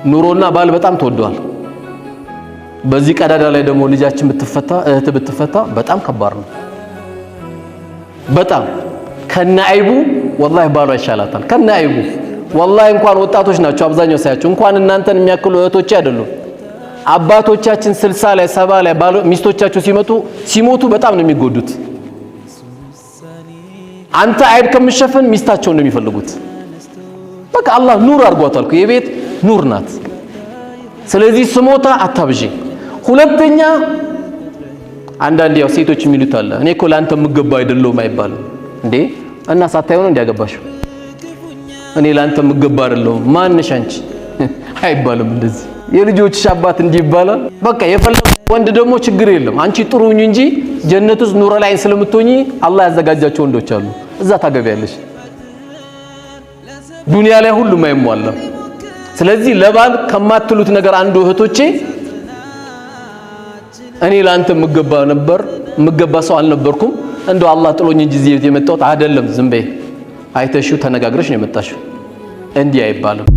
ኑሮና ባል በጣም ተወደዋል። በዚህ ቀዳዳ ላይ ደግሞ ልጃችን ብትፈታ፣ እህት ብትፈታ በጣም ከባድ ነው። በጣም ከነ አይቡ ወላሂ ባሏ ይሻላታል። ከነ አይቡ ወላሂ እንኳን ወጣቶች ናቸው አብዛኛው ሳያቸው፣ እንኳን እናንተን የሚያክሉ እህቶቼ አይደሉም። አባቶቻችን 60 ላይ 70 ላይ ሚስቶቻቸው ሲመጡ ሲሞቱ በጣም ነው የሚጎዱት። አንተ አይብ ከምሸፍን ሚስታቸውን ነው የሚፈልጉት። በቃ አላህ ኑር አድርጓታል እኮ፣ የቤት ኑር ናት። ስለዚህ ስሞታ አታብዢ። ሁለተኛ አንዳንድ ያው ሴቶች የሚሉት አለ፣ እኔ እኮ ለአንተ የምገባ አይደለሁም አይባልም እንዴ። እና ሳታየው ነው እንዲያገባሽው እኔ ለአንተ የምገባ አይደለሁም ማንሽ አንቺ አይባልም። እንደዚህ የልጆችሽ አባት እንዲህ ይባላል። በቃ የፈለገው ወንድ ደግሞ ችግር የለም፣ አንቺ ጥሩ ሁኚ እንጂ ጀነት ውስጥ ኑረ ላይን ስለምትሆኚ አላህ ያዘጋጃቸው ወንዶች አሉ፣ እዛ ታገቢያለሽ። ዱንያ ላይ ሁሉም አይሟላም። ስለዚህ ለባል ከማትሉት ነገር አንዱ እህቶቼ እኔ ለአንተ የምገባ ነበር የምገባ ሰው አልነበርኩም፣ እንደው አላህ ጥሎኝ እንጂ እዚህ ቤት የመጣሁት አይደለም። ዝም በይ፣ አይተሽው ተነጋግረሽ ነው የመጣሽው። እንዲህ አይባልም።